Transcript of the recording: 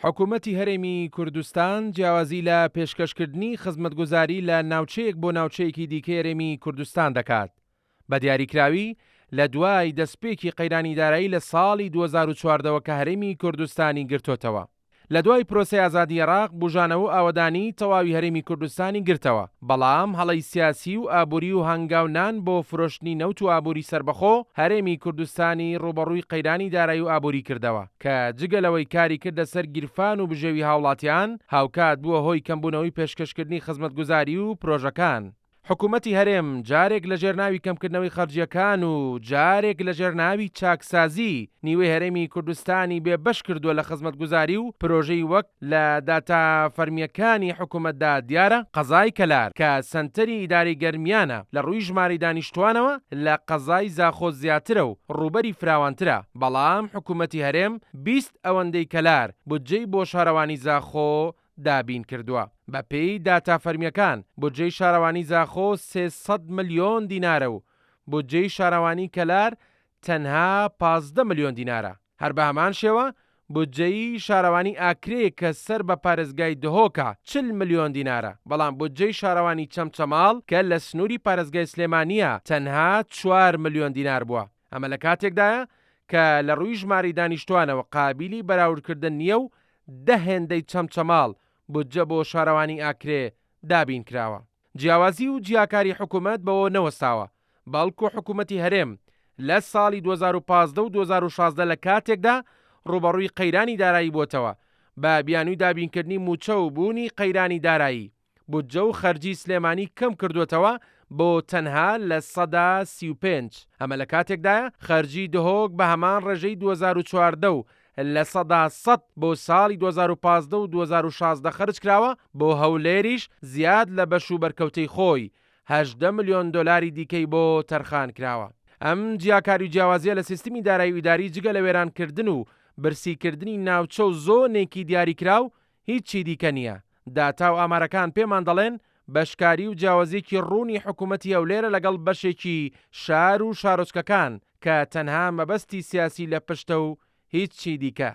حکومەتی هەرێمی کوردستان جیاوازی لە پێشکەشکردنی خزمەتگوزاری لە ناوچەیەک بۆ ناوچەیەکی دیکەی هەرێمی کوردستان دەکات، بە دیاریکراوی لە دوای دەستپێکی قەیرانی دارایی لە ساڵی 2014 ەوە کە هەرێمی کوردستانی گرتۆتەوە. لە دوای پرۆسەی ئازادی عێراق بوژانەوە و ئاوەدانی تەواوی هەرێمی کوردستانی گرتەوە، بەڵام هەڵەی سیاسی و ئابوری و هەنگاو نان بۆ فرۆشتنی نەوت و ئابوری سەربەخۆ هەرێمی کوردستانی ڕووبەڕووی قەیرانی دارایی و ئابوری کردەوە کە جگە لەوەی کاری کردە سەر گیرفان و بژێوی هاوڵاتیان هاوکات بووە هۆی کەمبوونەوەی پێشکەشکردنی خزمەتگوزاری و پرۆژەکان. حکومەتی هەرێم جارێک لەژێر ناوی کەمکردنەوەی خەرجییەکان و جارێک لەژێر ناوی چاکسازی نیوەی هەرێمی کوردستانی بێ بەش کردووە لە خزمەتگوزاری و پرۆژەی وەک لە داتا فەرمییەکانی حکومەتدا دیارە قەزای کەلار کە سەنتەری ئیدارەی گەرمیانە لە ڕووی ژمارەی دانیشتووانەوە لە قەزای زاخۆ زیاترە و ڕووبەری فراوانترە بەڵام حکومەتی هەرێم 20 ئەوەندەی کەلار بودجەی بۆ شارەوانی زاخۆ دابین کردووە. بەپێی داتا فەرمییەکان، بودجەی شارەوانی زاخۆ 300 ملیۆن دینارە و بودجەی شارەوانی کەلار تەنها 15 ملیۆن دینارە. هەر بە هەمان شێوە بودجەی شارەوانی ئاکرێ کە سەر بە پارێزگای دهۆکە 40 ملیۆن دینارە، بەڵام بودجەی شارەوانی چەمچەماڵ کە لە سنووری پارێزگای سلێمانییە تەنها چوار ملیۆن دینار بووە. ئەمە لە کاتێکدایە کە لە ڕووی ژمارەی دانیشتووانەوە قابیلی بەراوردکردن نییە و دە هێندەی چەمچەماڵ بودجە بۆ شارەوانی ئاکرێ دابین کراوە. جیاوازی و جیاکاری حکومەت بەوە نەوەستاوە، بەڵکو حکومەتی هەرێم لە ساڵی 2015 و 2016 لە کاتێکدا ڕووبەڕووی قەیرانی دارایی بووەتەوە، بە بیانووی دابینکردنی مووچە و بوونی قەیرانی دارایی، بودجە و خەرجی سلێمانی کەم کردووەتەوە بۆ تەنها 35%، ئەمە لە کاتێکدایە خەرجی دهۆک بە هەمان ڕێژەی 2014 و 100% بۆ ساڵی 2015 و 2016 خەرج کراوە، بۆ هەولێریش زیاد لە بەش و بەرکەوتەی خۆی 18 ملیۆن دۆلاری دیکەی بۆ تەرخان کراوە. ئەم جیاکاری و جیاوازییە لە سیستمی دارایی و ئیداری جگە لە وێرانکردن و برسیکردنی ناوچە و زۆنێکی دیاریکراو هیچی دیکە نییە. داتا و ئامارەکان پێمان دەڵێن بەشکاری و جیاوازییەکی ڕوونی حکومەتی هەولێرە لەگەڵ بەشێکی شار و شارۆچکەکان کە تەنها مەبەستی سیاسی لە پشتە و هیچی دیکە.